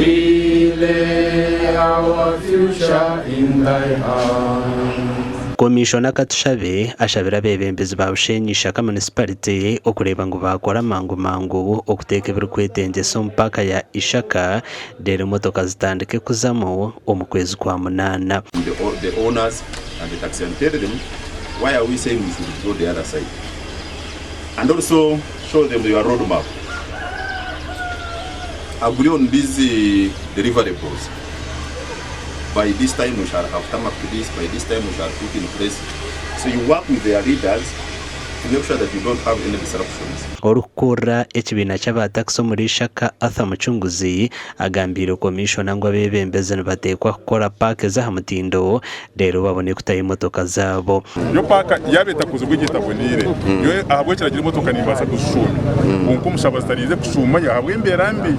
We lay our future in thy hands. Komishona Katushabe ashabire abeebembezi ba Bushenyi Ishaka Munisiparite okureeba ngu baakora mangu mangu okuteeka ebirikwetengyesa omu paaka ya Ishaka reero emotoka zitandike kuzamu omu kwezi kwa munaana. The owners and the taxi and tell them why are we saying we should go the other side and also show them your road map agree on these deliverables by this time we shall have come up to this by this time we shall put in place so you work with their leaders to make sure that you don't have any disruptions. Orikukurira ekibiina ky'aba takisi omuri Ishaka Arthur Mucunguzi agambiire komishona ngu abeebembezi nibateekwa kukora paaka ez'aha mutindo reero babone kutayo emotoka zaabo. Yo paaka yaaba etakozirwe gye etaboneire, nyowe ahabw'ekiragiro emotoka nimbaasa kuzishuumya. Kwonka omushabazi taraije kushuumayo ahabw'embeera mbi.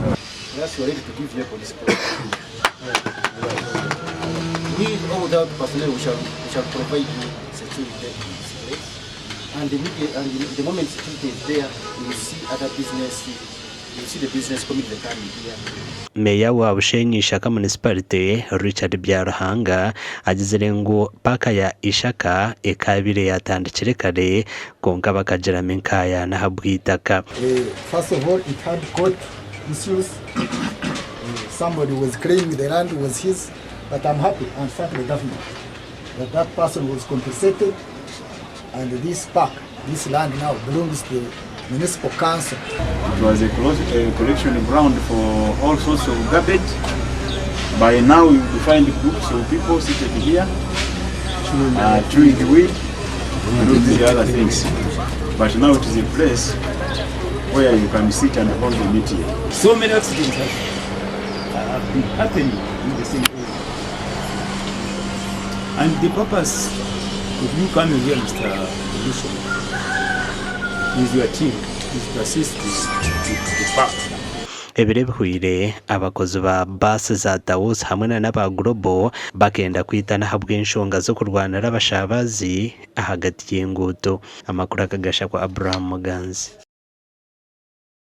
Meeya wa Bushenyi Ishaka Munisiparite, Richard Byaruhanga agizire ngu paaka ya Ishaka ekaabaire yaatandikire kare kwonka bakagiramu enkaayana ahabw'eitaka. First of all it had court issues, somebody was claiming the land was his but I'm happy and thank the government that that person was compensated and this park, this land now belongs to the municipal council. It was a collection ground for all sorts of garbage. By now you would find groups of people seated here chewing weed and all these other things. But now it is a place where you can sit and hold the meeting. So many accidents have been happening in the same area. And the purpose of you coming here, Mr. Commissioner, with your team is to assist the, the, the park. Ebiro ebihweire, abakozi ba baasi za Taus hamwe na n'aba Global bakenda kwitana ahabw'enshonga z'okurwanira abashabazi ahagati y'enguuto. Amakuru aga gashakwa Abraham Muganzi.